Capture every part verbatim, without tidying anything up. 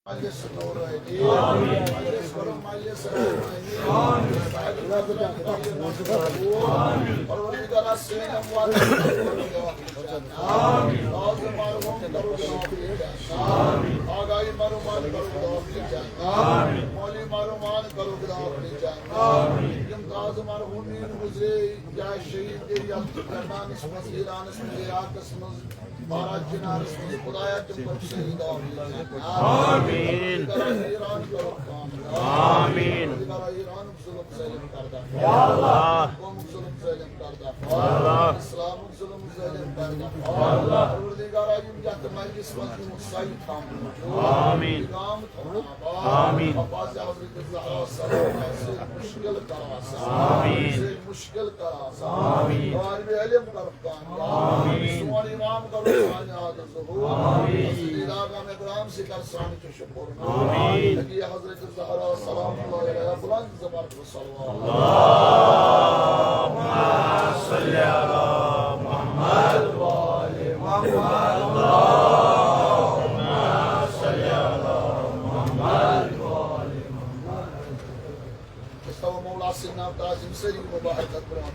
مجلس نورانی۔ آمین۔ مجلس کرو مجلس رحمانی۔ آمین۔ صاحب نظر آمین۔ پروردگارا سٲنۍ اموات کرو۔ آمین۔ تازٕ مرحوم کرو۔ آمین۔ آگاہی مرحوم کرو۔ آمین۔ مولوی مرحوم کرو۔ آمین۔ یِم تازٕ مرحومین گُزرے یا شہید گٔے یتھ کرنانس منٛز، ایرانس منٛز، عراقس منٛز، مہراج چنارس منٛز، خدایا تِم کر شہید۔ آمین۔ آمین۔ ایران کرو۔ آمین۔ ایران ظلم ظٲلِم کردہ۔ یا اللہ۔ قومُک ظلم ظٲلِم کردہ۔ یا اللہ۔ اسلامُک ظلم ظٲلِم کردہ۔ یا اللہ۔ پروردگارا، یِم یتھ مجلس منٛز یِمو سایہِ تھاونہٕ۔ آمین۔ امام تھاونہٕ آباد۔ آمین۔ عباس حضرت زہرا سلام سۭتۍ مشکل کر آسان۔ آمین۔ سۭتۍ مشکل کر آسان۔ آمین۔ طالب علم کر کامیاب۔ آمین۔ سون امام کر سانہِ آدٕ ظہور۔ آمین۔ علاقہ میں کرام سے کر سانہِ آمین۔ نبی حضرت زہرا سلام اللہ علیہا بلند زبردست صلوات۔ اللهم صل على محمد وآل محمد۔ اللهم صل على محمد وآل محمد۔ أستوى مولا سيدنا تعظيم سري مبارك القرآن۔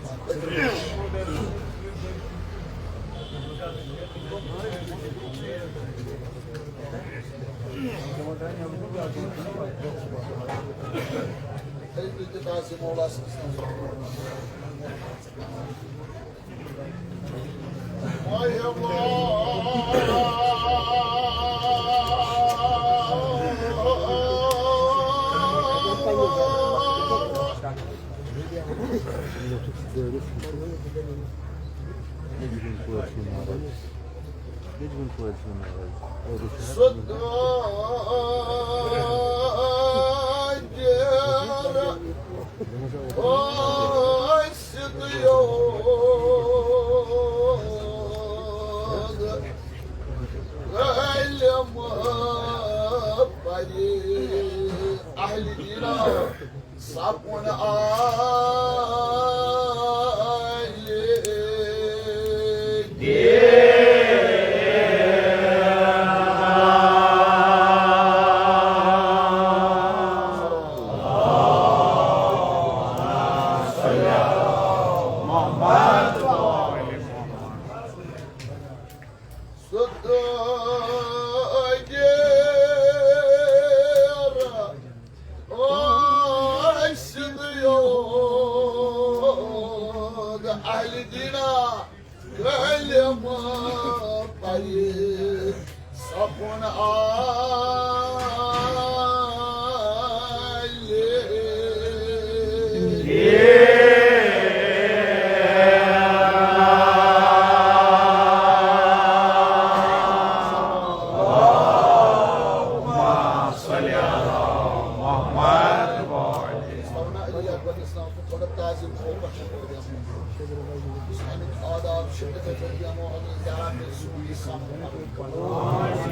سُہ دۄہ ٲسِتھ یوت علم پرِ اہلِ دیٖنہ۔ سکون آلہِ دین۔ سُہ دٲدِر ٲسِتھ یوت اہلِ دیٖنہ کلمہ پرِ سکون آلہِ دین۔ تھوڑا تعظیم ہو بخش کر دیا۔ آداب شکر کر دیا۔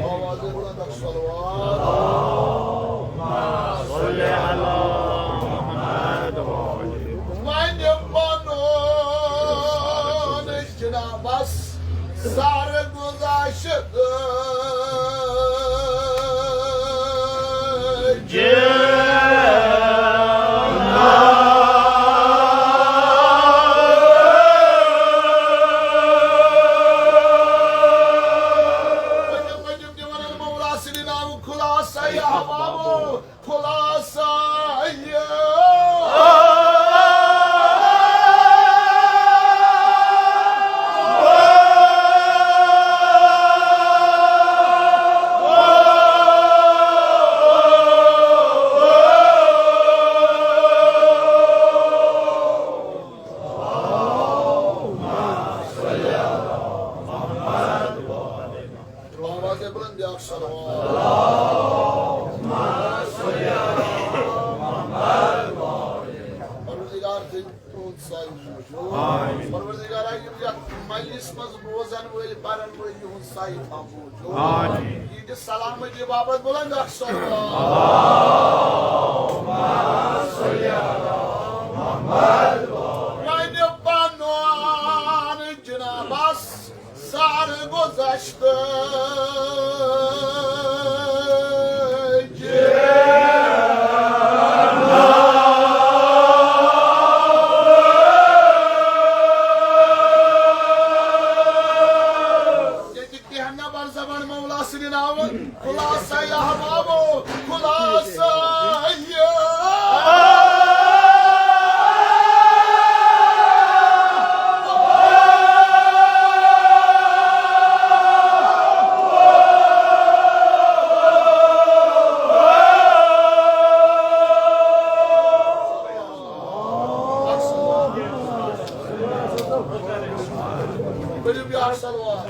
آواز بلند صلوات۔ وۄنۍ بنوٚو جنابس سر گذشت۔ خلاصہ یہ۔ آواز بلند بیاکھ صلوات۔ پروردگار تھٲیِن تُہُنٛد سایہِ موٗجوٗد۔ پروردگارا، یِم یَتھ مجلس منٛز بوزن وٲلۍ، پرن وٲلۍ، یِہُنٛد سایہِ تھاو موٗجوٗد۔ یہِ دِ سلامتی باپتھ بلند اکھ صلوات۔ وۄنۍ پنُن جنابس سر گذشتہٕ۔ احبابو، خلاصہ یہ۔ ؤلِو بیٛاکھ صلوات۔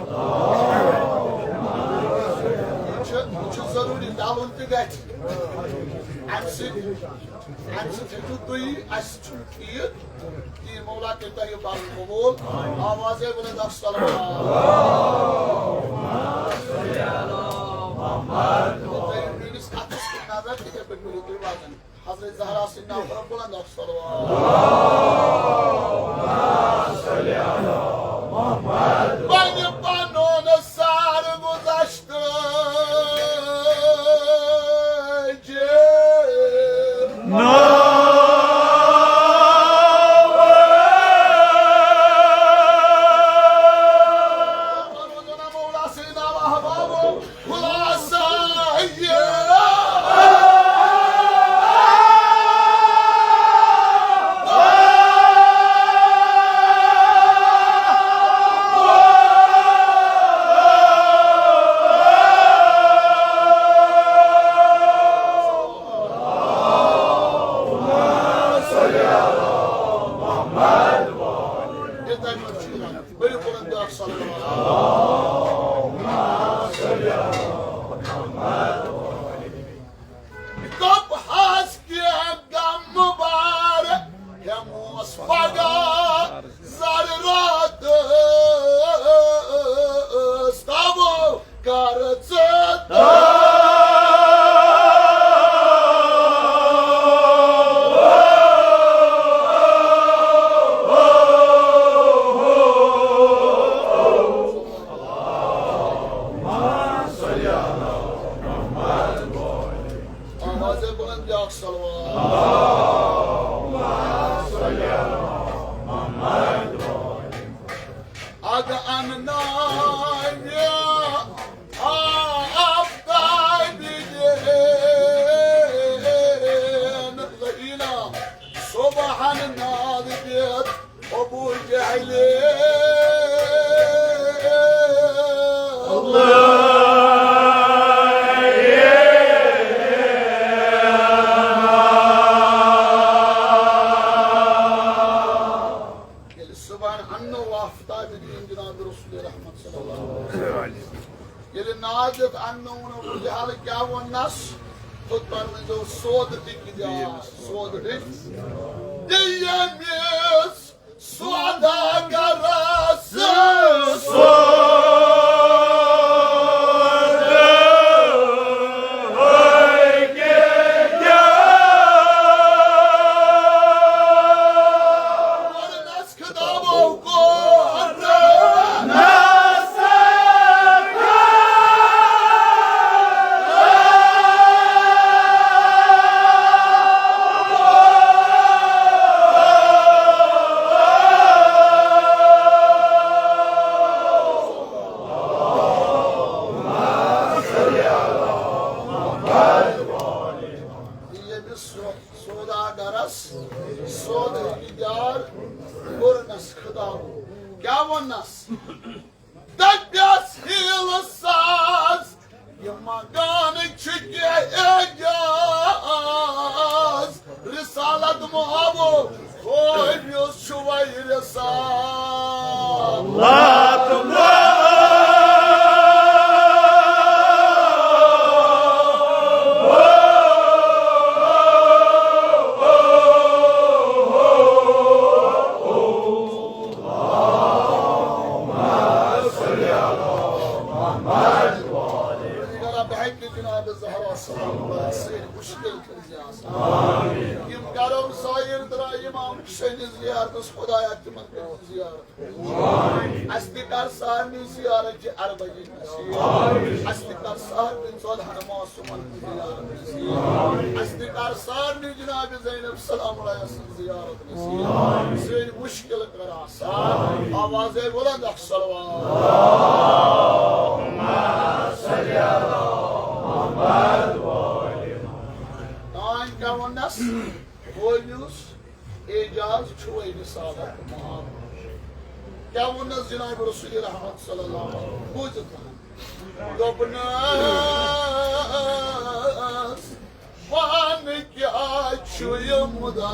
یہِ چھُ، یہِ چھُ ضروٗری، ڈَلُن تہِ گژھِ۔ اَمہِ سۭتۍ، اَمہِ سۭتۍ ہیٚکِو تُہۍ، اَسہِ چھُنہٕ ٹھیٖک کِہیٖنۍ۔ مولا کٔرِتھ تۄہہِ یہِ پَنُن قبوٗل۔ آوازے بُلند اکھ صلوات۔ تُہۍ میٛٲنِس اَتھَس کُن نظر، تِتھَے پٲٹھۍ بٔرِو تُہۍ وَزن۔ حضرت زہرا سٕنٛدِ ناوٕ پَرو بُلند اکھ صلوات۔ بَنہِ پَنُن سر گُذشتہٕ جے۔ مولا سٕنٛدِ ناوٕ احبابو۔ خلاصہ یہ۔ بٔرِو بُلند بیٛاکھ صلوات۔ کب حس کینٛہہ غم بار ہٮ۪موس پگاہ زر راتس تھاوو کر ژٕ آوازے بُلند بیٛاکھ صلوات۔ اَدٕ اَنناوِ آفتابِ دین لعینا صبحن نال دِتھ ابو جہل۔ ییٚلہِ صبحن اننو آفتاب دین جناب رسول رحمت صلی اللہ علیہ وسلم۔ ییٚلہِ ناز دِتھ اننووُن ابو جہل، کیٛاہ ووٚننس؟ خود پرمٲیزیو سودٕ ٹِکہِ دِیا، سودٕ ٹِکہِ۔ دِ ییٚمِس سوداگرس سودٕ۔ خطابو کوٚر۔ ییٚمِس سوداگرس سودٲگی دار کوٚرنس خطاب۔ کیٛاہ ووٚننس؟ دَپٮ۪س ہیٖلہٕ ساز، یہِ مکان چھُ کینٛہہ اعجاز۔ رسالت محبو خوبیُس چھُ وۄنۍ رسالت۔ سٲنۍ مُشکِل کٔرۍ زِ آسان۔ یِم گرم سایِر درٛاے اِمام حُسینہِ زِیارتَس، خۄدایا تِمَن کٔرۍ زِ زِیارت۔ اَسہِ تہِ کر سارنٕے زِیارت چہِ اربعین نصیٖب۔ اَسہِ تہِ کر سارنٕے ژۄدہَن معصوٗمَن ہٕنٛز زِیارت نصیٖب۔ اَسہِ تہِ کر سارنٕے جناب زینب سلام اللہ سٕنٛز زِیارت نصیٖب۔ سٲنۍ مُشکِل کر آسان۔ آوازے بُلند اکھ صلوات۔ تانۍ کیٛاہ ووٚننس؟ بوٗزِوس، اعجاز چھُوے رسالت محمد۔ کیٛاہ ووٚننس جناب رسول رحمت صلی اللہ علیہ وسلم؟ بوٗزِتھ وَنان۔ دوٚپنس، وَن کیٛاہ چھُ یہِ مُدا؟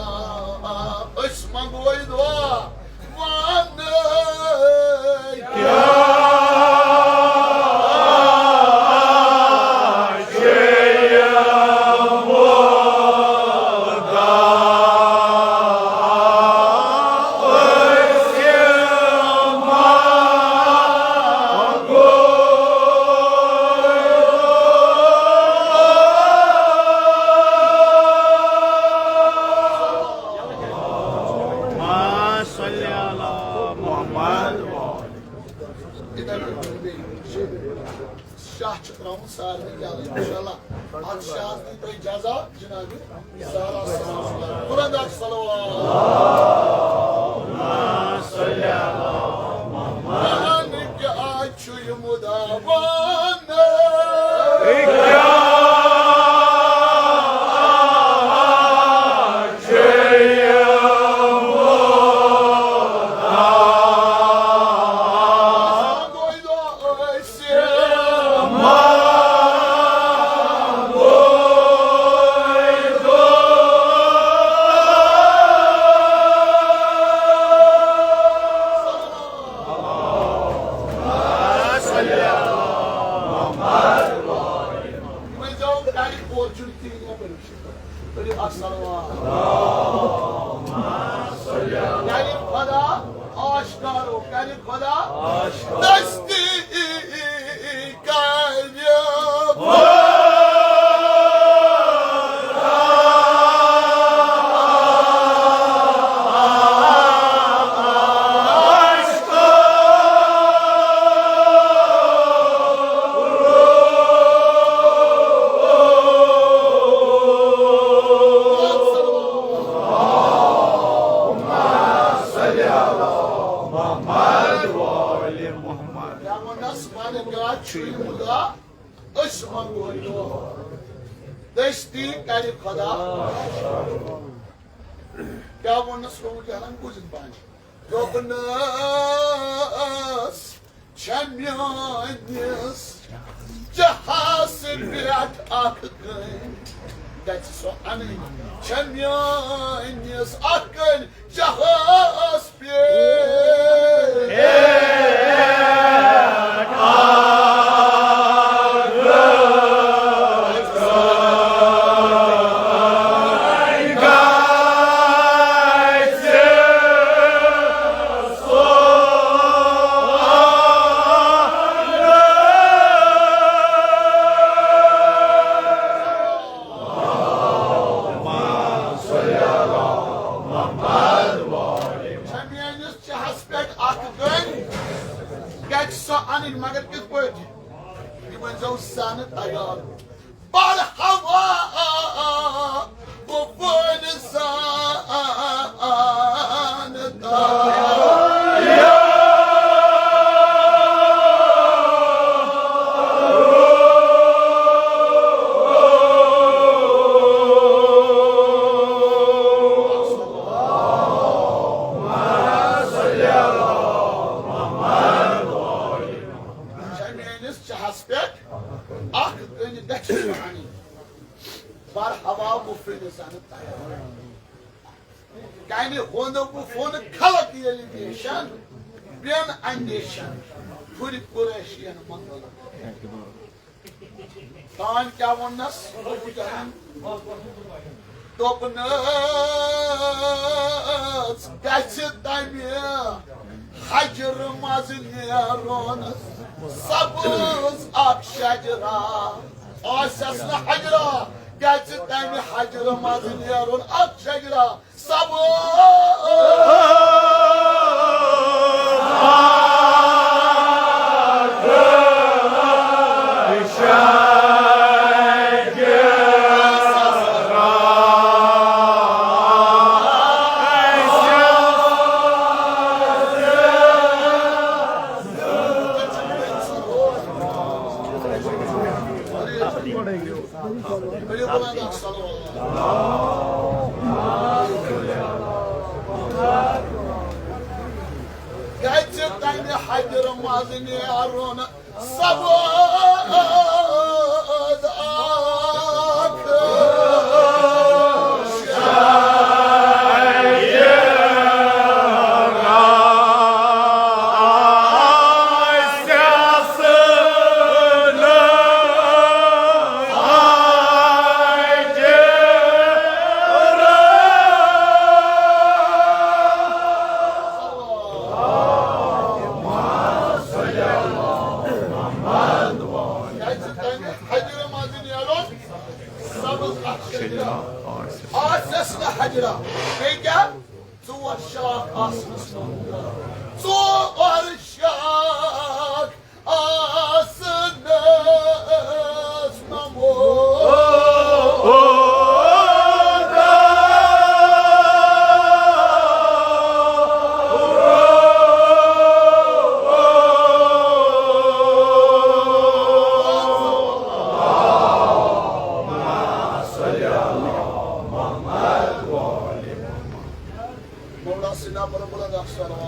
أسۍ منٛگوے دُعا۔ وَن کیٛاہ چھُ یہِ مُدا؟ أسۍ منٛگوے ما صلی علی محمد۔ شاہ چھُ ترٛاوُن سارنٕے یَلہٕ، اِنشاءاللہ۔ اَتھ شاہَس دی تُہۍ جزا جناب زہرا صلوات۔ قرآن دار صلوات۔ وَن کیٛاہ چھُ یہِ مُدا؟ وَن۔ یِمَن زاوُن کَرِ اورٕ چھُنہٕ کِہیٖنۍ، یَپٲرۍ وٕچھِو۔ کٔرِو اَکھ صلوات۔ کَرِ خۄدا آشکارو، کَرِ خۄدا آشکارو۔ دٔستی کَرِ کیٛاہ وَنس؟ وَنہٕ کیٛاہ چھُے مُدا؟ أسۍ منٛگو یور۔ دٔستی کَرِ خۄدا۔ کیٛاہ ووٚننَس؟ ابو جہلن بوٗزِتھ پانہٕ۔ دوٚپنَس، چھےٚ میٛٲنِس جہاز پٮ۪ٹھ اَکھ کٔنۍ، گژھِ سۄ اَنٕنۍ۔ چھےٚ میٛٲنِس اَکھ کٔنۍ جہاز پٮ۪ٹھ۔ چھےٚ میٛٲنِس چاہَس پٮ۪ٹھ اَکھ گٔنۍ، گژھِ سۄ اَنٕنۍ، مگر کِتھ پٲٹھۍ؟ یہِ ؤنۍزیو زَنہٕ تیار۔ بَر ہوا گوٚو وٲلۍ زَنہٕ تیار۔ چھےٚ میٲنِس چاہَس پٮ۪ٹھ اَکھ کٔنۍ گژھِ سۄ اَنٕنۍ۔ بَر ہوا گوٚو وٲلۍ زَنہٕ تیار۔ کَنہِ ہُنٛد گوٚو فون خلق ییٚلہِ نیشن، بٮ۪ن اندیشن، ہُرِ قریشین منٛگل۔ تانۍ کیٛاہ ووٚننَس؟ ابو جہلن دوٚپنَس، گژھِ تَمہِ حجرٕ منٛزٕ نیرُن سبٕز اکھ شجرا۔ آسٮ۪س نہٕ حجرا، گژھِ تَمہِ حجرٕ منٛزٕ نیرُن اکھ شجرا۔ سبٕز ؤلِو بلند اکھ صلوات۔ گژھِ تمہِ حجرٕ منٛزٕ نیرُن سبز اکھ حجرٕ منٛزٕ نیرُن سبز اکھ شجرا۔ آسٮ۪س نہٕ حجرا۔ بیٚیہِ کیٛاہ؟ ژور شاخ آسنَس نمو۔ ژور شاخ آسنَس نمو۔ مولا سینا پر بلند اکھ صلوات۔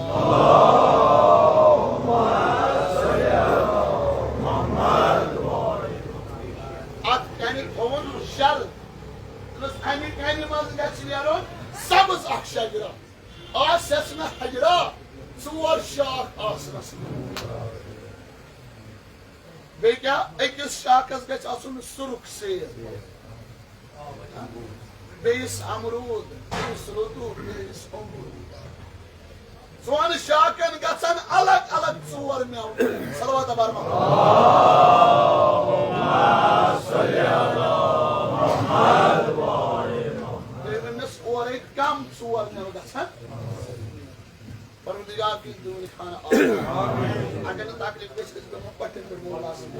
اتھ کنہِ تھوٚوُن شرط۔ دوٚپُس، امہِ کنہِ منٛز گژھِ نیرُن سبز اکھ شجرا۔ آسٮ۪س نہٕ حجرا، ژور شاخ آسنَس۔ بیٚیہِ کیٛاہ؟ أکِس شاخس گژھِ آسُن سُرُخ سیب، بیٚیِس امروٗد، بیٚیِس رُدُو، بیٚیِس اوٚنٛگوٗر۔ ژۄن شاخن گژھن الگ الگ ژور مٮ۪وٕ۔ صلوات بر محمد۔ بیٚیہِ أمِس اورَے کم ژور مٮ۪وٕ گژھن۔ پروردگار کِس دیوٗنہِ خانہٕ آسان۔ اگر نہٕ تکلیف گژھِ، أسۍ بیٚہمو پَٹھٮ۪ن پٮ۪ٹھ مولا سٕنٛدِ۔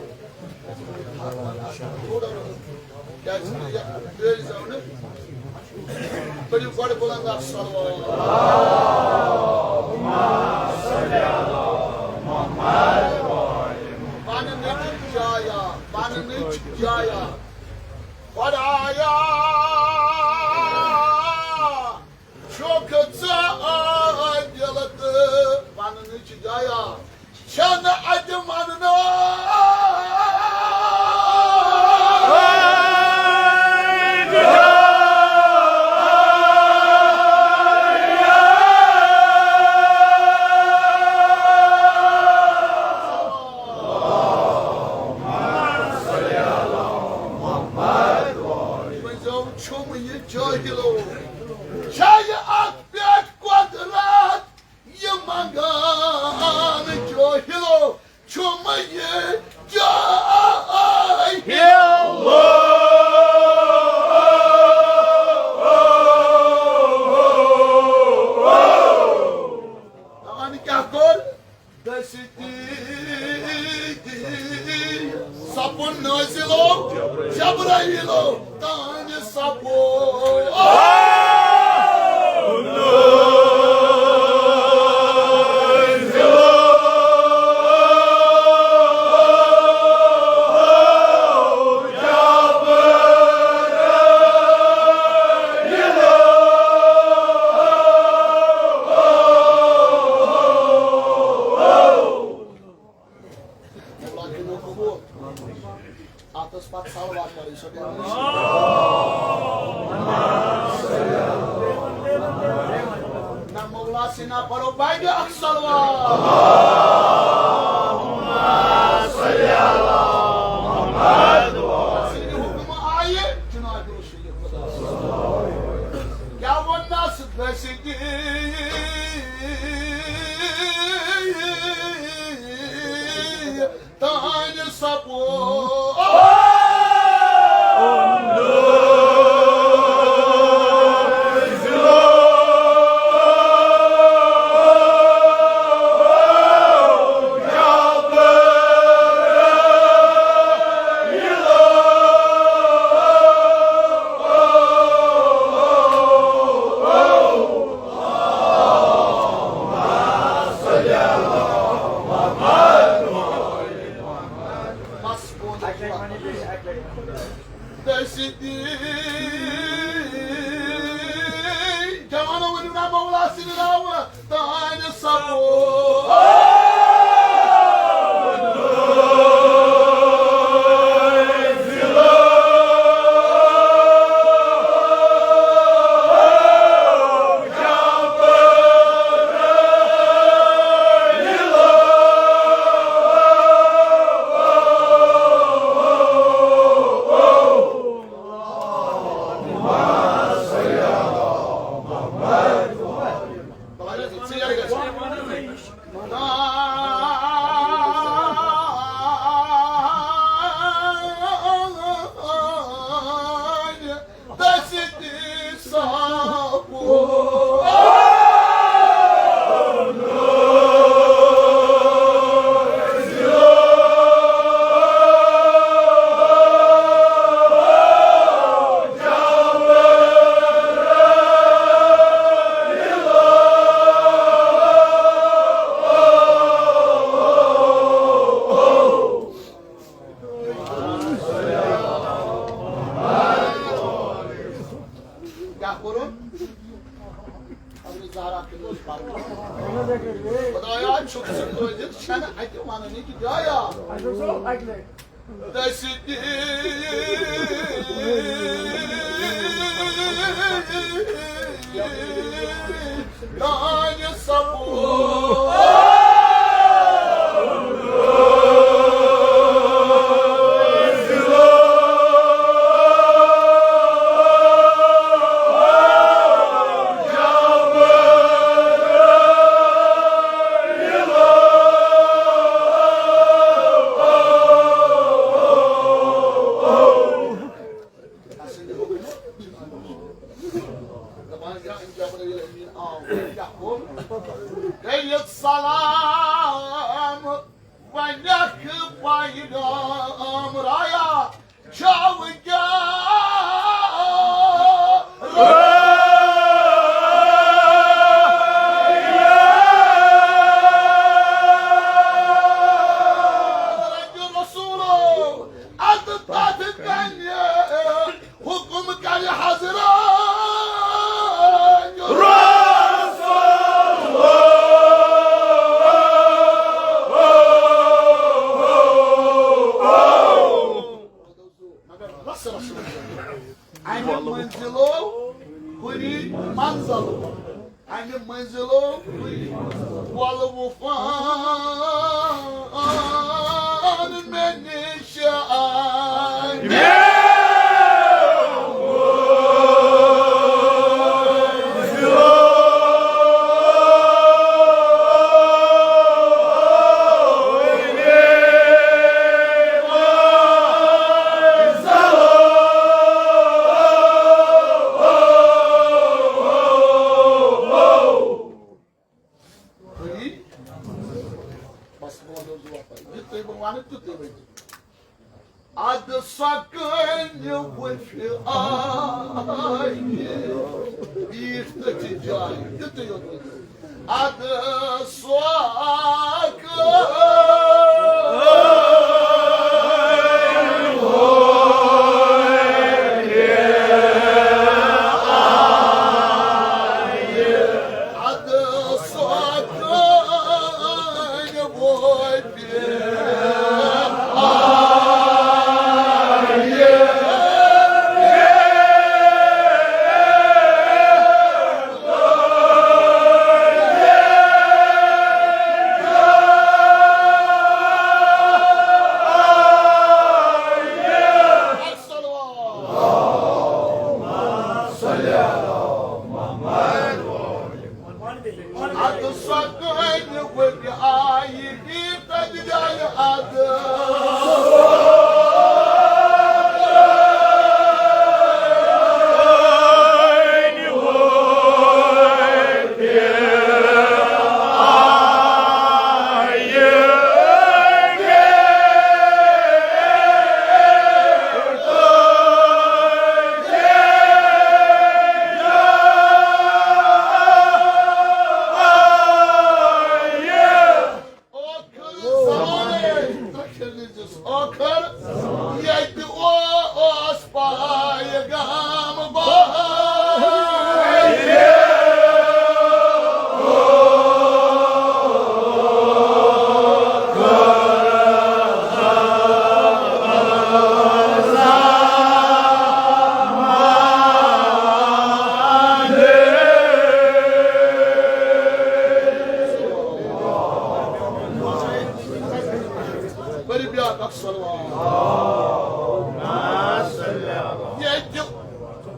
تھوڑا روزو۔ کیٛازِ یَتھ بیٲلۍ زٮ۪و نہٕ۔ کٔرِو گۄڈٕ بُلنٛد اکھ صلوات۔ بَننٕچ جایا، بَننٕچ جایا۔ خۄدایا۔ چھُکھ ژٕ عٲدِل تہٕ وننٕچ جایا چھَنہٕ اَتہِ وننٕچ۔ ؤنۍزیو، چھُم یہِ جٲہِلو، چھا یہِ اَتھ پٮ۪ٹھ قۄدرت یہِ منٛگان جٲہِلو، چھُم یہِ جٲہِلو۔ دَپان کیٛاہ کوٚر؟ دٔستی سپُن نٲزِلو جبرائیلو تانہِ سپُن۔ اللہ کٔرِو قبول۔ اتھ ٲس پتہٕ صلوات پرٕنۍ، سۄ گٔے نہ مولا سینا پرو بڑِ اکھ صلوات۔ سٕنٛدِ حُکمہٕ آیہِ جناب رسول خدا۔ کیٛاہ وَننَس دٔستی تانۍ سپُد۔ جوانو، ؤنِو نا مولا سٕنٛدِ ناوٕ تانۍ سبو۔ کیٛاہ کوٚرُن؟ حضرت زہرا کِنہٕ اوس پَرُن؟ خدایا، چھُکھ ژٕ بوٗزِتھ، چھَنہٕ اَتہِ وَنٲنی کہِ جایا۔ دٔستی دانہِ سبوٗ۔ دَپان چھِ، جبرائیل أمیٖن آو، کیٛاہ کوٚر؟ کٔرِتھ سلام، وۄنۍ لیکھ پیغام رایا، چھا وٕنکیٚن رسولو، اَدٕ تَتھ کَنہِ حُکُم کَرِ حضرت رسول۔ مگر رس رسول۔ اَمہِ منزلو ہُری منزلو۔ اَمہِ منزلو ہُری منزلو۔ وَلہٕ وُفان مےٚ نِش آے۔ بس، بہٕ وَنہٕ یُتھُے بہٕ وَنہٕ، تیُتھُے ؤنِو۔ اَدٕ سۄ کٔنۍ وٕچھِ آیہِ، بیٖٹھ تٔتھۍ جایہِ، تیُتُے یوت ؤنِو۔ اَدٕ سۄ کٔنۍ اَدٕ سۄ کٔنۍ وۄپہِ آیہِ۔ اَدٕ سۄ کٔنۍ وۄپہِ آیہِ، بیٖٹھ تٔتھۍ جایہِ اَدٕ۔ گام بہار۔ بٔرِو بیٛاکھ اکھ صلوات۔ ییٚتہِ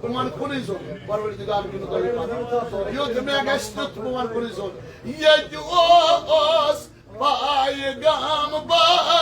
بہٕ وَنہٕ کُنُے زوٚن، پروردگار کِنہٕ تۄہہِ پَتہٕ۔ یُتھ مےٚ گژھِ تیُتھ بہٕ وَنہٕ کُنُے زوٚن۔ ییٚتہِ اوس پایگام بارے۔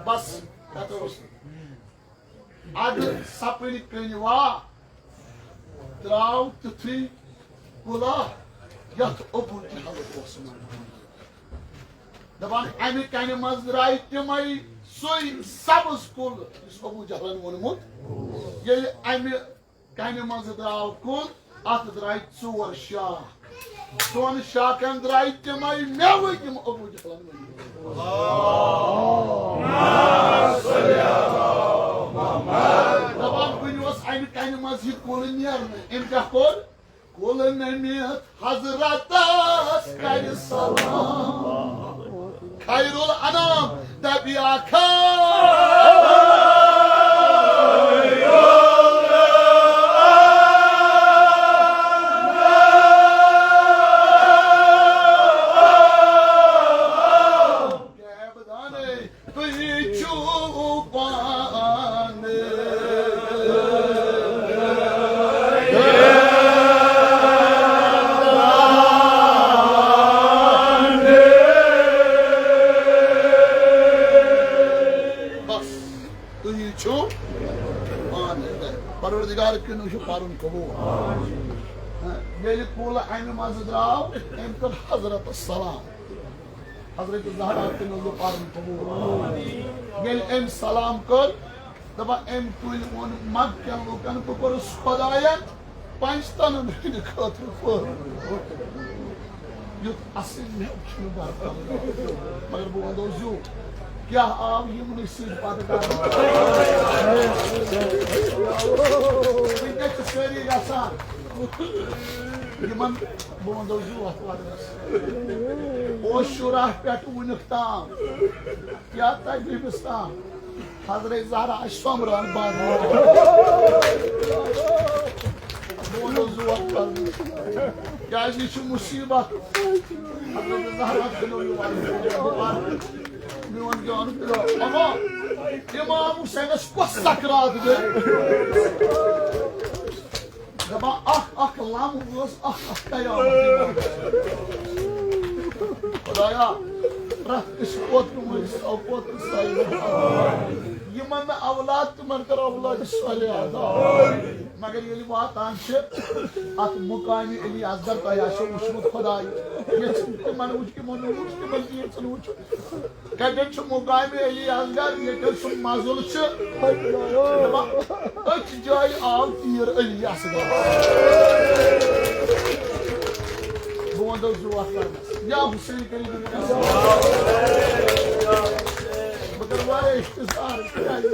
بس، کتھ اوس؟ ادٕ سپٕرۍ کنہِ وا درٛاو تیُتھُے کُلا یتھ ابو جہل اوس ونان۔ دپان، امہِ کنہِ منٛز درٛایہِ تِمے سُے سبز کُل یُس ابو جہلن ووٚنمُت۔ ییٚلہِ امہِ کنہِ منٛز درٛاو کُل، اتھ درٛاے ژور شاخ۔ دۄن شاخن درٛاے تِمے مٮ۪وٕ، یِم ابو جہلن ؤنۍ۔ دپان، کُنہِ اوس امہِ کنہِ منٛز یہِ کُل نیرنہٕ، أمۍ کیٛاہ کوٚر؟ کُل نٔمِتھ حضرتس کرِ سلام۔ خیر الانام دپیا خیر۔ تُہۍ چھِو پانہٕ۔ بس، تُہۍ چھِو پانہٕ۔ پروردگار کِنہٕ چھُ پَرُن قبوٗل۔ ییٚلہِ کُل اَمہِ منٛزٕ درٛاو، أمۍ کٔر حضرتس سلام۔ حضرت زہرا تہِ نوٚو پَرُن قبوٗل۔ ییٚلہِ أمۍ سلام کٔر، دَپان، أمۍ تُلۍ ووٚن مکہٕ کٮ۪ن لوٗکَن، بہٕ کوٚرُس خۄدایَن پنٛجتَنَن ہٕنٛدِ خٲطرٕ پٲدٕ۔ یُتھ اَصٕل مےٚ چھُنہٕ بَرپَر۔ مگر بہٕ وَنہٕ زیوٗٹھ، کیٛاہ آو یِمنٕے سۭتۍ پَتہٕ کَرُن؟ وٕنکٮ۪س چھِ سٲری یَژھان یِمَن، بہٕ وَنہٕ زیوٗٹھ وَنَس۔ اوس شُراہ پٮ۪ٹھ وُنیُک تام، یا تقریٖبَس تام، حضرت زہرا آسہِ سۄمبران بَنٛد۔ بہٕ وَنہٕ زیوٗٹھ وَنَس۔ کیٛازِ یہِ چھُ مُصیٖبت۔ حضرت زہرا چھُنہٕ یہِ وَنان۔ میون جان پِلو۔ اما امام حسینس کۄس سکرات گٔے؟ دَپان، اکھ اکھ لمحہٕ اوس اکھ اکھ قیامت یِوان۔ خۄدایا، پرٛٮ۪تھ کٲنٛسہِ پوترٕ مٲلِس تھاو پوترٕ سایہِ۔ یِمن نہٕ اولاد، تِمن کر اولاد صالح عطا۔ مگر ییٚلہِ واتان چھِ اتھ مقامِ علی اصغر، تۄہہِ آسیو وٕچھمُت خۄداے، ییٚژھِ تِمن وٕچھ، تِمن نہٕ وٕچھ، تِمن تہِ ییٚژھن وٕچھُن۔ کتٮ۪ن چھُ مقامِ علی اصغر؟ ییٚتٮ۪ن سُہ مزُل چھُ۔ دَپان، أتھۍ جایہِ آو تیٖر علی اصغر۔ بہٕ وَنہٕ زٕ وَتھ وَنَس۔ یا حسین کٔرِو دُنیا۔ بہٕ کَرٕ واریاہ اختصار، تِکیٛازِ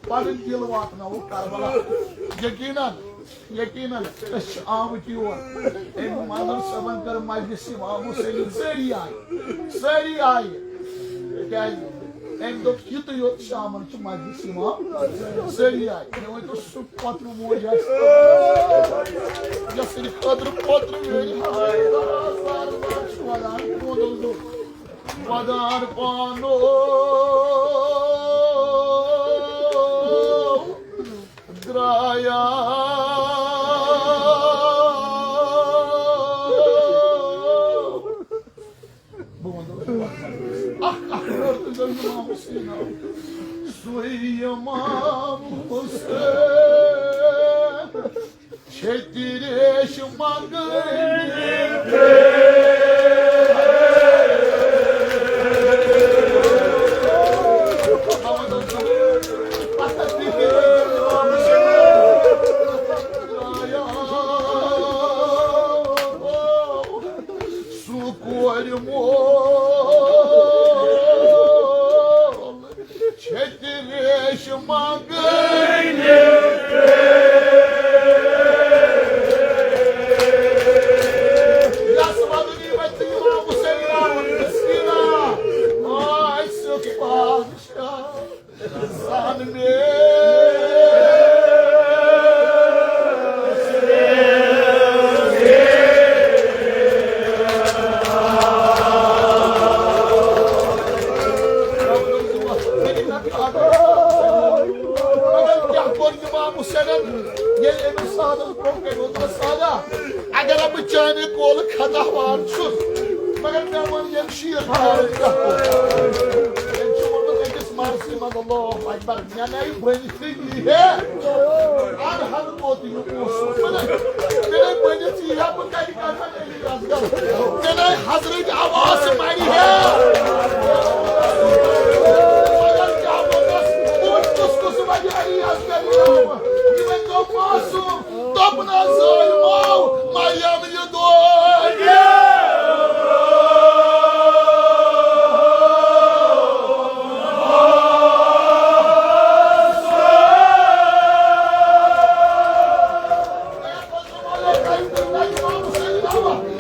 پَنٕنۍ دِل واتناوو کربلا۔ یقیناً، یقیناً، أسۍ چھِ آمٕتۍ یور۔ أمۍ مادر صٲبن کٔر مجلس امام حسین، سٲری آیہِ، سٲری آیہِ۔ کیٛازِ؟ أمۍ دوٚپ، یِتُے یوت شامن چھُ مجلس امام، سٲری آیہِ۔ مےٚ ؤنۍتو، سُہ پوترٕ موج آسہِ، یۄس سٕنٛدِ خٲطرٕ پوترٕ ویرِ چھُ وَدان، وَدان پانو درٛایا۔ بہٕ وَنہٕ اکھ اکھ وٲرڈ تہٕ گوٚو امام حسین۔ سُے امام حسین چھِ تہِ ریش منٛگنہِ۔ چھِ تہِ ریش منٛگٕنۍ۔ یَس وَدُن یِمَے تہٕ یِمو مُسلمان مسکیٖنا۔ آے سیوٚد بادشاہ۔ مگر کیٛاہ کوٚر اِمام حُسینن، ییٚلہِ أمِس سادس برٛونٛہہ کَنہِ ووٚن، سادہ، اگر بہٕ چانہِ قولہٕ خطا وار چھُس، مگر مےٚ ووٚن ییٚمہِ شیٖر خٲرٕے کَتھ۔ أمۍ چھُ ووٚنمُت أکِس مرضی منٛز، اللہ اکبر، مےٚ نَے ؤنِتھٕے یی ہے۔ اَدٕ ہَن کوٚت یہِ اوس ووٚنمُت۔ مےٚ نَے ؤنِتھ یی ہے، بہٕ کَتہِ کَرٕ وۄنۍ علی اصغر؟ مےٚ نَے حضرت عباس مَرِ ہے۔ مگر کیٛاہ ووٚنُس؟ بہٕ وٕچھ کُس کُس وَنہِ علی اصغر یہِ ناو۔ یہِ ؤنۍ تو معصوم۔ دوٚپنَس ظٲلمو، مریم یہِ دۄہ۔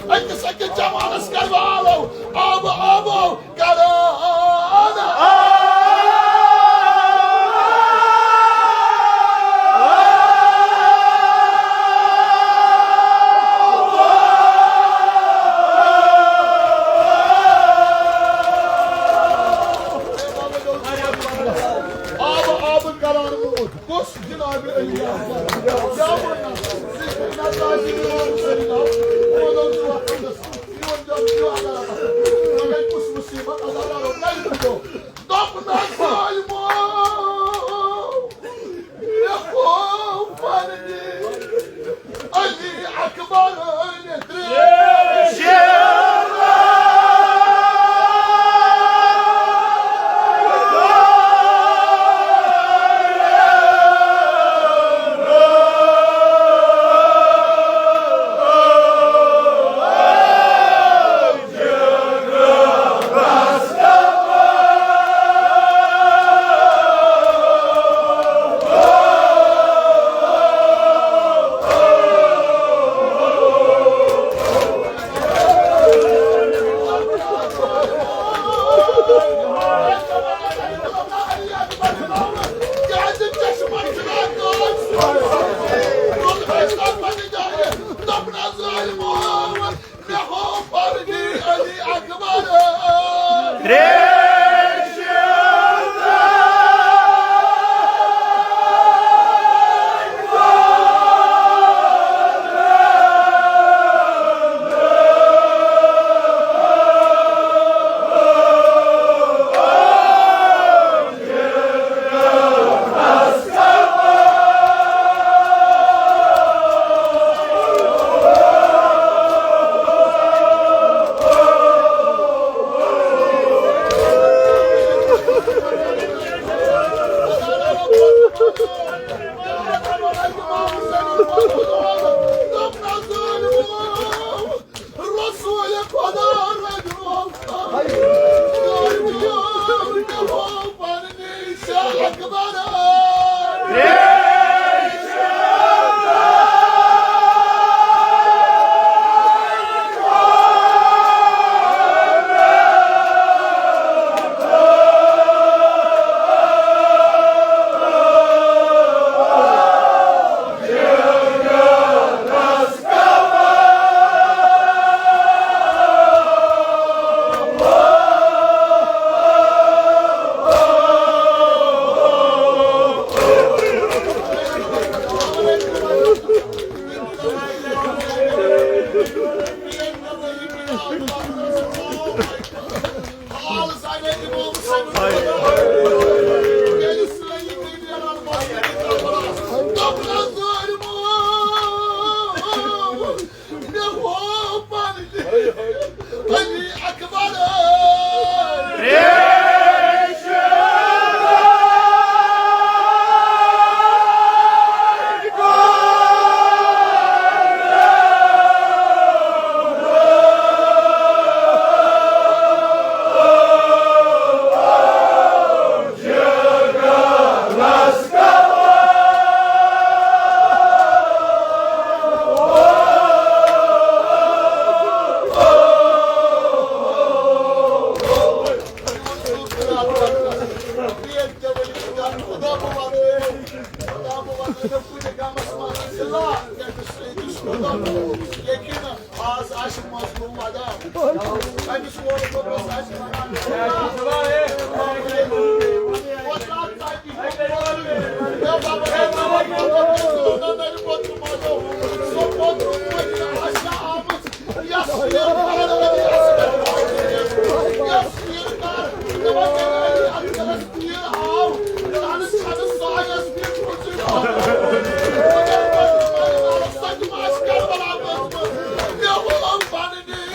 أکِس أکِس جوانَس کَرِ والو، آبہٕ آبو۔ آبہٕ آبہٕ کران موٗد۔ کُس جناب علی اکبر؟ کیٛاہ وَنان؟ مگر کُس مُصیٖبت اللہ تعالیٰ ہن کَرِ بُجو؟ دوٚپنَس ظٲلمو، مےٚ ہوو پننہِ علی اکبر أنِتھ ترٛیش۔ رسول خدا رجوع۔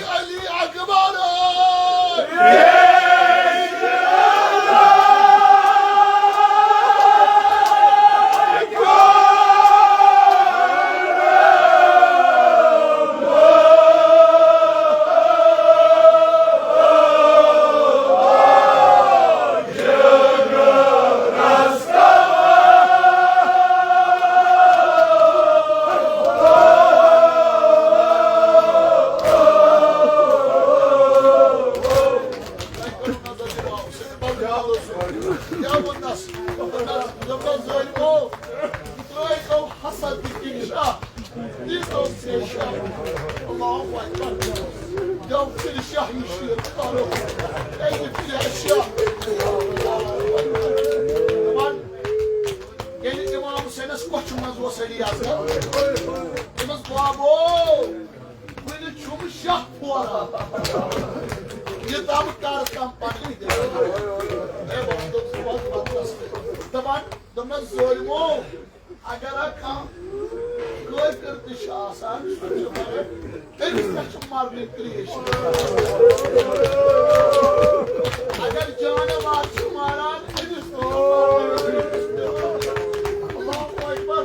علی اکبر۔ کیٛاہ ووٚننس؟ دوٚپنس، دوٚپنس، ظٲلمو، ترٛٲے تو حسد تہِ کِنۍ شاہ، تہِ تو ژےٚ شاہ۔ اللہ اکبر۔ دیو تیٚلہِ شاہ یہِ شیر کرو۔ اے، یہِ تیٚلہِ شاہ۔ دَپان، ییٚلہِ امام حسینس کۄچھِ منٛز اوس علی اصغر، تٔمِس بابو، وُنہِ چھُم شاہ پھوران۔ یہِ دم کر تام پننہِ دِلہِ۔ اے بابا، دوٚپُس، وَلہٕ پتہٕ۔ دَپان، دوٚپمَس، ظٲلمو، اگر ہا کانٛہہ کٲفِر تہِ چھُ آسان، سُہ چھُ مگر تٔمِس پٮ۪ٹھ چھُ مرنٕچ ترٛیش۔ اگر جانوار چھُ ماران، أمِس تہِ چھُ مرنٕچ ترٛیش۔ اللہ اکبر۔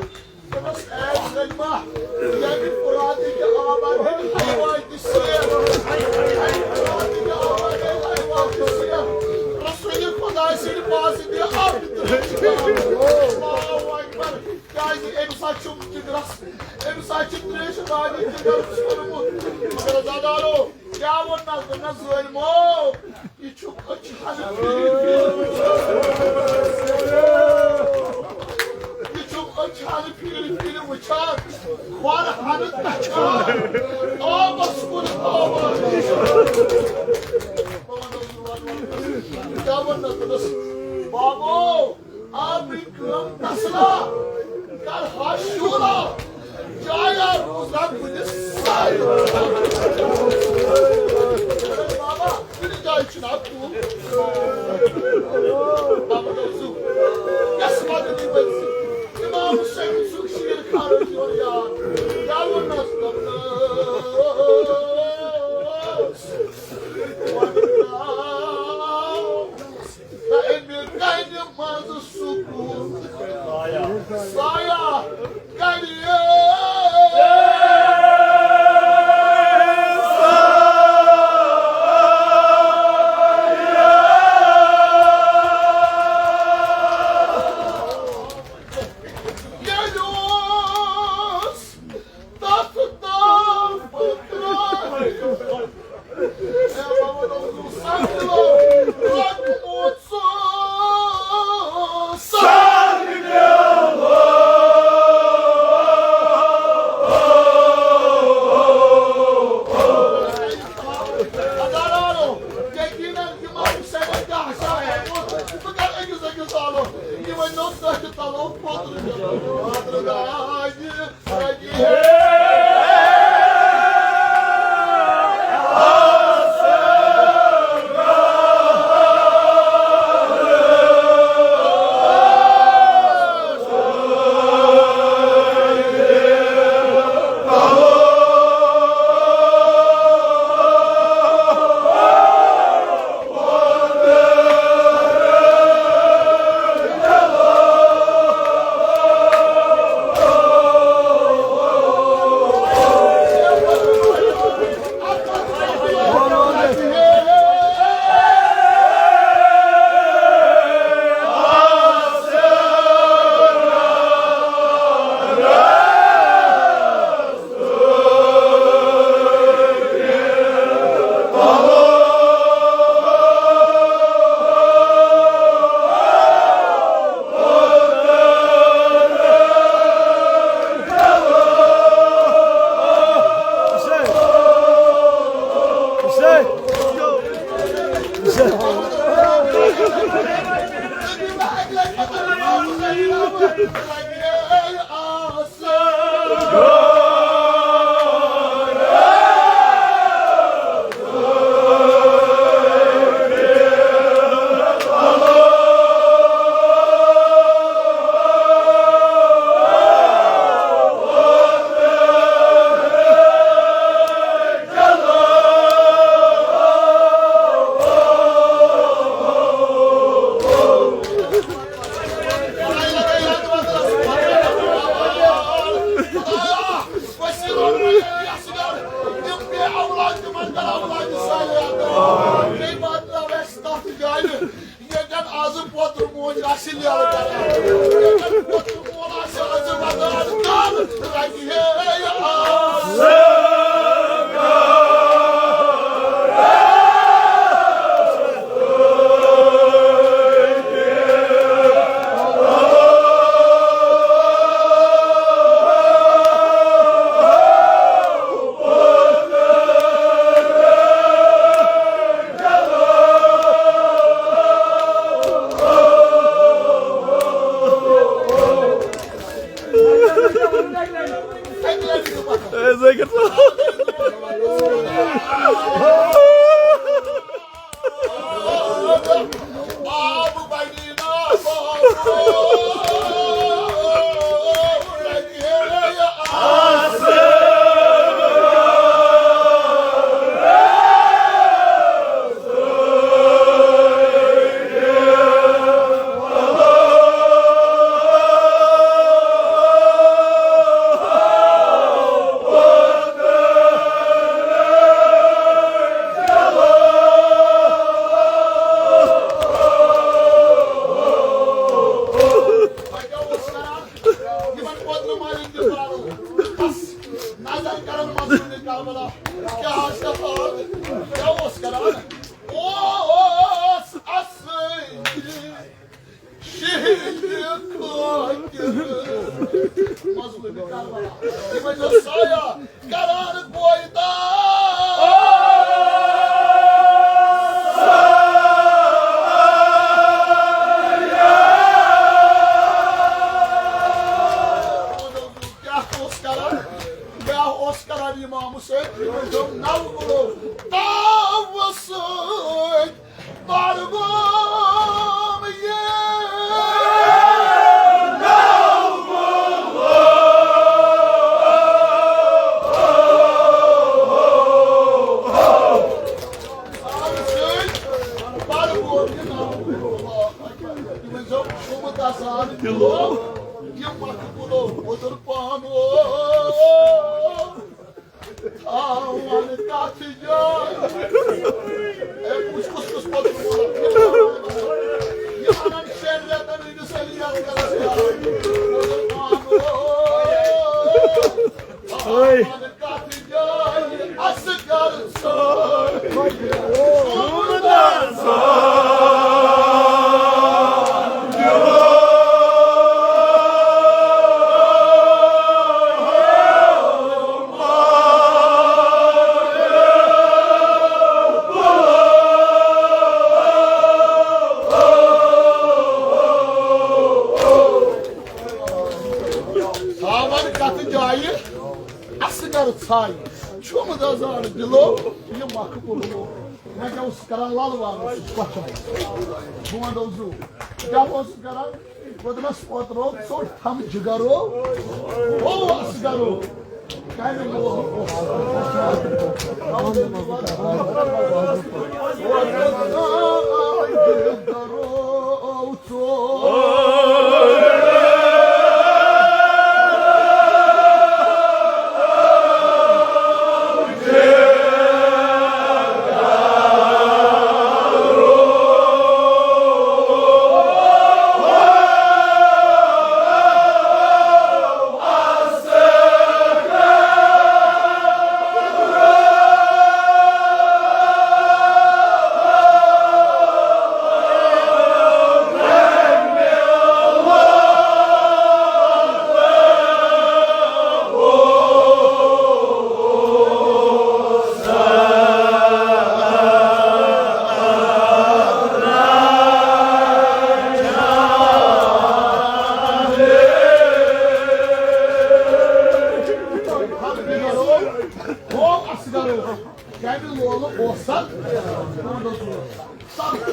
دوٚپمَس، اے غنیمہ، ییٚمہِ فراتہِ کہِ آبہٕ ہٕنٛدۍ حیوان تہِ سیر، فراتہِ کہِ آبہٕ ہٕنٛدۍ حیوان تہِ سیر، رسول خدا سٕنٛدِ پاسہٕ دِ اَکھ ترٛیش۔ اللہ اکبر۔ کیٛازِ اَمہِ ساتہٕ چھُم جِگرَس، اَمہِ ساتہٕ چھِ ترٛیشہِ دادِ جِگر ژھیوٚنمُت۔ مگر عزادارو، کیٛاہ ووٚننَس؟ دوٚپنَس، ظٲلمو، یہِ چھُم أچھ ہَنہٕ پھیٖرِ پھیٖرِ وٕچھان۔ یہِ چھُم أچھ ہَنہٕ پھیٖرِ پھیٖرِ وٕچھان، کھۄر ہَنہٕ تَچھان، آبَس کُن آوان۔ کیٛاہ ووٚننَس؟ دوٚپنَس، بابو، آبٕنۍ کٲم تسلا، کر ہا شورا، جایا روزا کُنہِ سایہِ۔ بابا، کُنہِ جایہِ چھُنہٕ اَتھ کُن۔ بابا دوٚپ، زُو، یَس مدنی ؤرۍ زِ امام حسین صُبحس شیٖر خانَس یورٕ یاد۔ کیٛاہ ووٚننَس؟ دوٚپنَس، وَنہٕ ترٛاو۔ تہٕ اَمہِ کَنہِ منٛز سکوٗن سایہ کَرِ۔ ییٚلہِ اوس تَتھ تام پٔترٲوِتھ۔ اے بابا، سَمجھو، رَٹمُت سُہ سَر۔ ہزارو، یقیناً امام حسینَن کیٛاہ حساب کوٚرمُت؟ بہٕ کَرٕ أکِس أکِس تعلق۔ یہِ ؤنِو تۄہہِ تہِ تعلق پوتُر۔ ییٚتٮ۪ن آزٕ پوتُر موج آسہِ لیلہٕ کران، ییٚتٮ۪ن پوتُر مول آسہِ آزٕ ودان کران، رنگہِ ہے آز۔ یِمن اوترٕ مٲلِس تہِ پرٛارو۔ بس، نظر کرن مظلوم کربلا۔ کیٛاہ حظ چھِ کران؟ کیٛاہ اوس کران؟ اوس اصٕل شہید خٲطرٕ۔ مظلوم کربلا۔ یِمن چھِ سایہ کران پٲیدٕ۔ کیٛاہ اوس کران؟ کیٛاہ اوس کران امام حسین؟ یِمن چھُ نو گُلو تاوٕ سۭتۍ پرگوم یہِ۔ پرگوم یہِ نو گُلو۔ یِمن چھُ شوٗبہٕ گژھان دِلو، یہِ مقبولو اوتر پانو۔ تھاوان کتھ جایہِ۔ اے، وٕچھ کُس کُس پوٚتُس ووٚنُکھ۔ یہِ وَنان شیٚن رٮ۪تن ہٕنٛدِس علی اصغرس یاد۔ تھاوان کتھ جایہِ اصغر صٲب۔ تھاوان کتھ جایہِ اصغر ژھایہِ، چھُم دزان دِلو یہِ مقبولو۔ مےٚ کیٛاہ اوس کران لل وانس سۭتۍ کۄچھن؟ بہٕ ونہٕ زُو، کیٛاہ اوس کران؟ بہٕ دوٚپمس، اوترٕ اوس ژوٚٹ تھم جگرو، او اصغرو۔ کمہِ موہُک اوس؟ صبر۔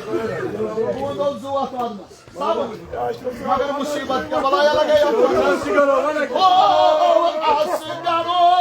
بہٕ وَنہٕ زٕ وَتھ وَننَس۔ صبر۔ مگر مُصیٖبت کیٛاہ بَلایا لَگے یَتھ وَننَس۔ او، او، او، اَسہِ کَرو۔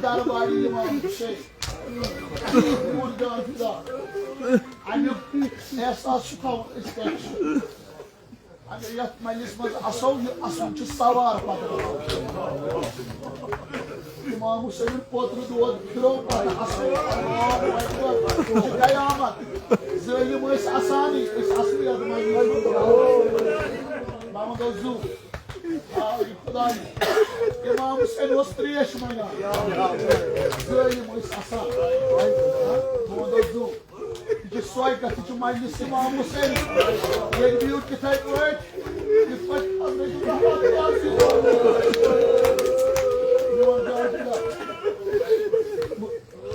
درباری امام حسین، میون جان فدا، امیُک احساس چھُ تھاوُن أسۍ کیٛاہ چھِ۔ اگر یتھ مجلس منٛز اسو، یہِ اسُن چھُ سوار پتہٕ۔ امام حسین پوترٕ دود پھرو پتہٕ اسو۔ اللہ اکبر۔ یہِ چھِ قیامت۔ ظٲلم ٲسۍ اسانی، أسۍ اسو یتھ مجلس منٛز۔ بہٕ ونہٕ تۄہہِ زُو۔ آ، یہِ خداے۔ امام حسین اوس تریش منٛگان۔ ظٲلم ٲسۍ اسان۔ بہٕ ونہٕ تۄہہِ زُو۔ یہِ چھِ سۄے کتھ، یہِ چھُ مجلس امام حسین۔ ییٚتہِ بِہِو تِتھَے پٲٹھۍ، یِتھ پٲٹھۍ حضرت زہرا تہِ آسہِ۔ میون جان چھُ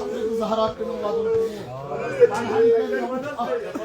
حضرت زہرا کٕنُن وَدُن کِہیٖنۍ۔ پنہَن کٔرۍ یِمَن اَکھ۔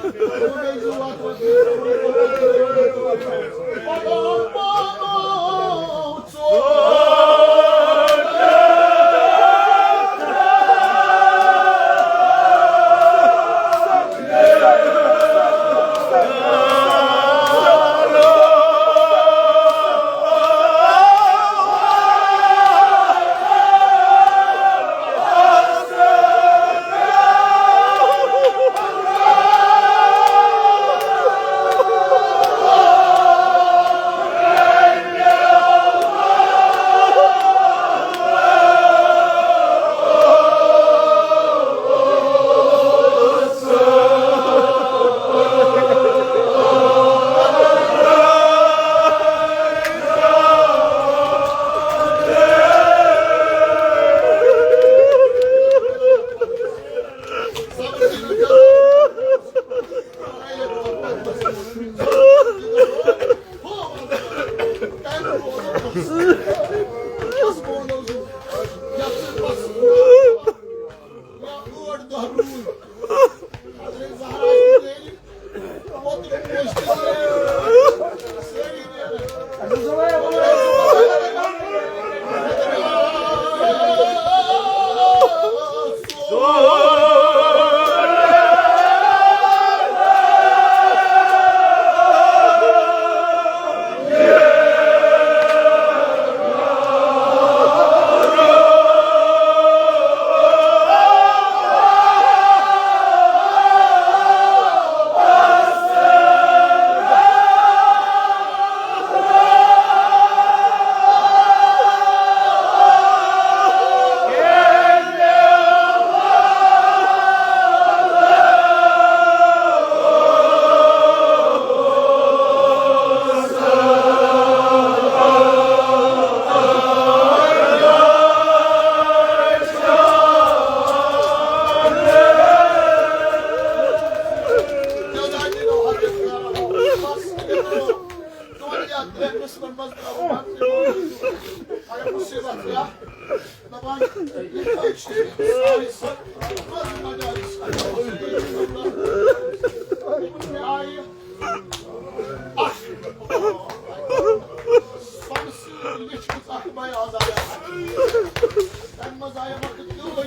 تَمہِ منٛز آیہِ وقت یوٗرۍ۔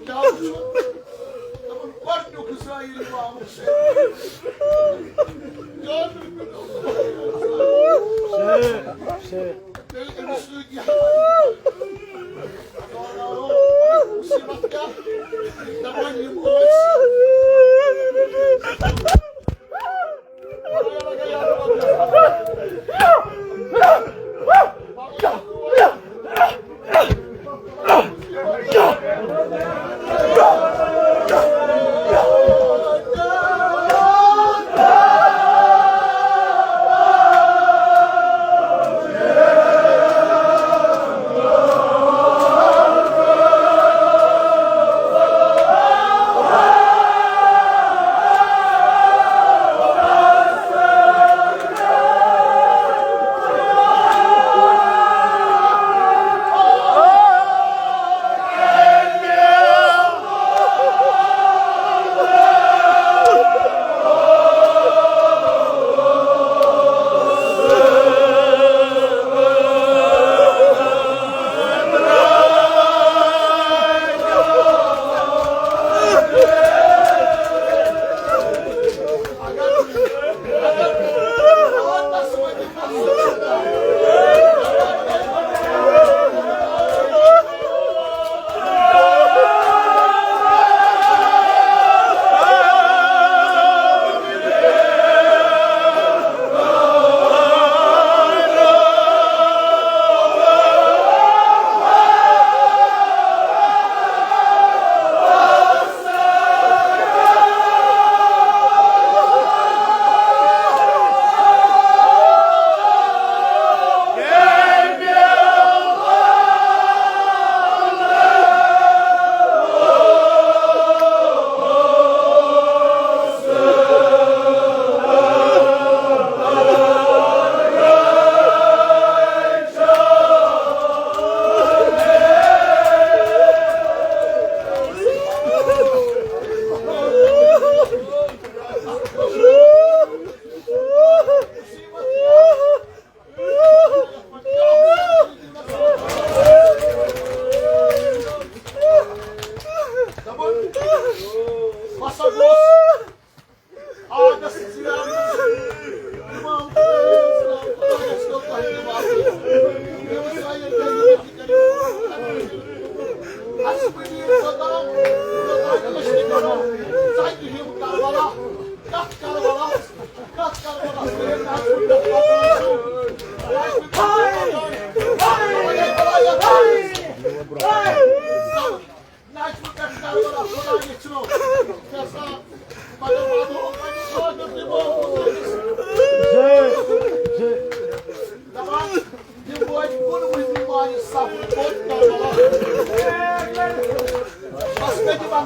کیٛاہ وٕچھو؟ دوٚپُن، گۄڈٕنیُک زٲیِل امام حسین۔ ییٚلہِ أمِس سۭتۍ یہِ مُصیبت کیٛاہ؟ دَپان یِم ٲسۍ۔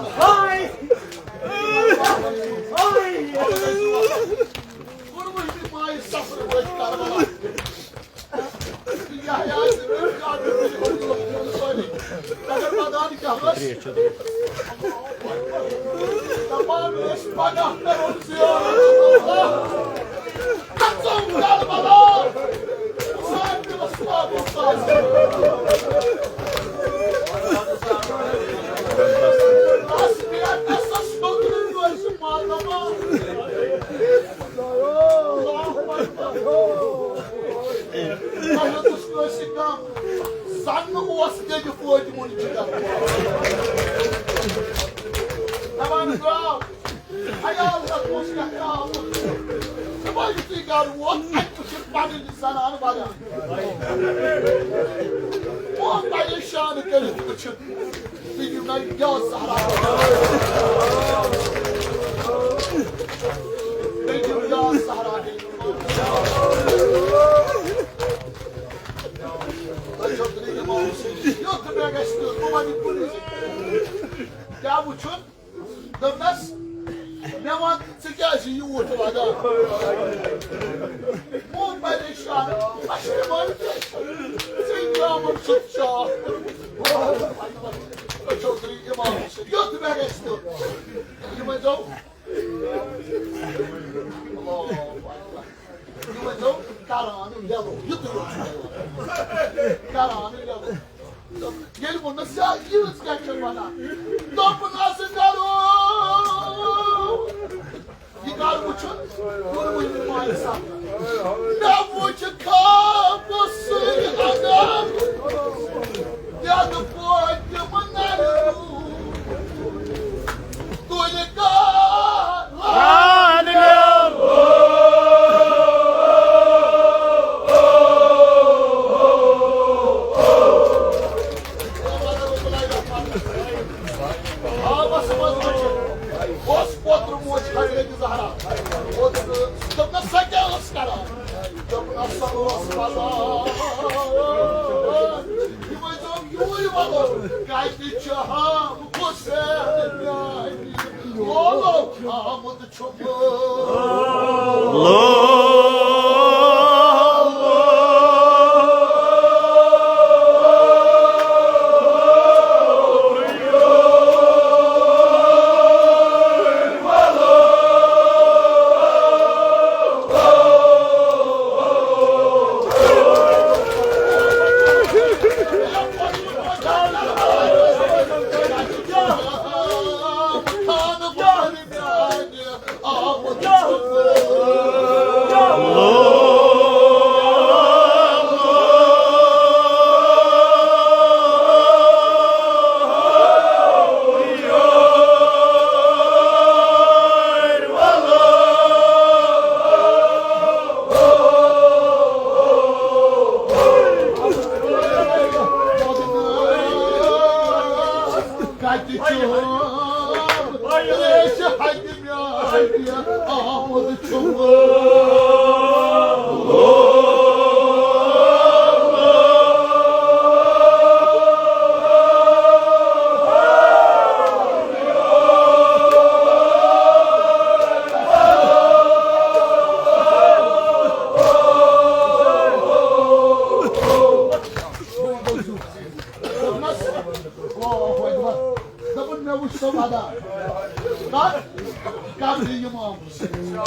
ہاے! ہاے! کوٚرمُت مایہِ سفرٕ ؤتھۍ کربلا۔ یحییٰ زِ ویٹھ کر سٲری۔ مگر پتہٕ کیٛاہ ٲس؟ دپان ٲسۍ پگاہ کرو زیارت اللہ۔ کھسو کربلا۔ حسین بن ثابت ساز۔ بس مےٚ کسس نوٚدرِ کٲنٛسہِ ماتما۔ اللہ اکبر۔ تۄہہِ اوس کٲنٛسہِ کم۔ زن اوس تیٚلہِ فوتہِ وُن جگر۔ دپان درٛاو۔ خیال تتھ اوس کیٛاہ آمُت۔ دپان یُتھُے گرٕ ووت، اتہِ وُچھِتھ پنٕنۍ زنان وران۔ او پریشان کٔرِتھ وُچھِتھ۔ تُہۍ دِیِو مےٚ یا زہرا۔ تُہۍ دِیِو یا زہرا۔ تۄہہِ چھو تُہۍ یِمو وٕچھِتھ۔ یُتھ مےٚ گژھِ تیُتھ، بہٕ وَنہٕ کُنُے زٔنۍ۔ کیٛاہ وٕچھُن؟ دوٚپنَس، مےٚ وَن، ژٕ کیٛازِ چھِ یوٗت وَدان؟ بہٕ پریشان، پشیمان تہِ۔ ژےٚ کیٛاہ ووٚن سُہ چاکھ؟ أچھو تُہۍ یِمو وٕچھِتھ۔ یُتھ مےٚ گژھِ تیُتھ۔ یہِ ؤنۍزیو۔ اللہ اکبر۔ یہِ ؤنۍزیو کران لٮ۪لو، یُتُے یوت چھُ لٮ۪لو۔ کران لٮ۪لو۔ ییٚلہِ ووٚننَس، "یا ییٖژ کیٛاہ چھےٚ وَنان؟" دوٚپُن، "اَسہِ کرو یہِ کر وٕچھُن؟" کوٚر وۄنۍ ماے صاحب۔ مےٚ وٕچھ خوابس سۭتۍ اگر یتھ پٲٹھۍ تِم نرِ روٗد۔ تُلہِ کار۔ خوابس منٛز وٕچھِتھ اوس پوتُر موج حضرت زہرا۔ اوس، دوٚپنَس، "سۄ کیٛاہ ٲس کران؟" دوٚپنَس، "سۄ ٲس وَنان، یہِ ؤنۍزیو یوٗرۍ وَلُن، کَتہِ چھُ ہم حسین میٛانہِ لولو آمُت چھُ؟" کتہِ چھُ ریشہِ ہتہِ میانہِ آمُت چھُم؟ دوٚپنَس، اللہ اکبر۔ دوٚپُن، مےٚ وٕچھ سۄ وَدان۔ کَتھ؟ قبرِ اِمام حسین۔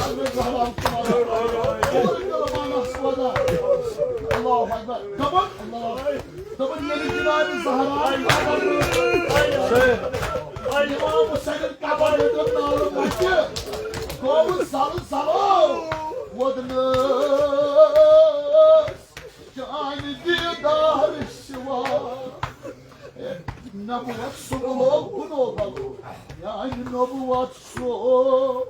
حضرت زہرا پوٗرٕ دِلہٕ پانَس وَدان۔ اللہ اکبر۔ دوٚپُن، اللہ۔ دوٚپُن، ییٚلہِ جناب زہرا اِمام حسین قبر ییٚتٮ۪ن نالہٕ مَتہِ گوٚو زَلزَلو ووٚدنَس۔ چانہِ دیٖدار سِوا نبوت سُمبلو گُنو بلو۔ میانہِ نبوت سُمبلو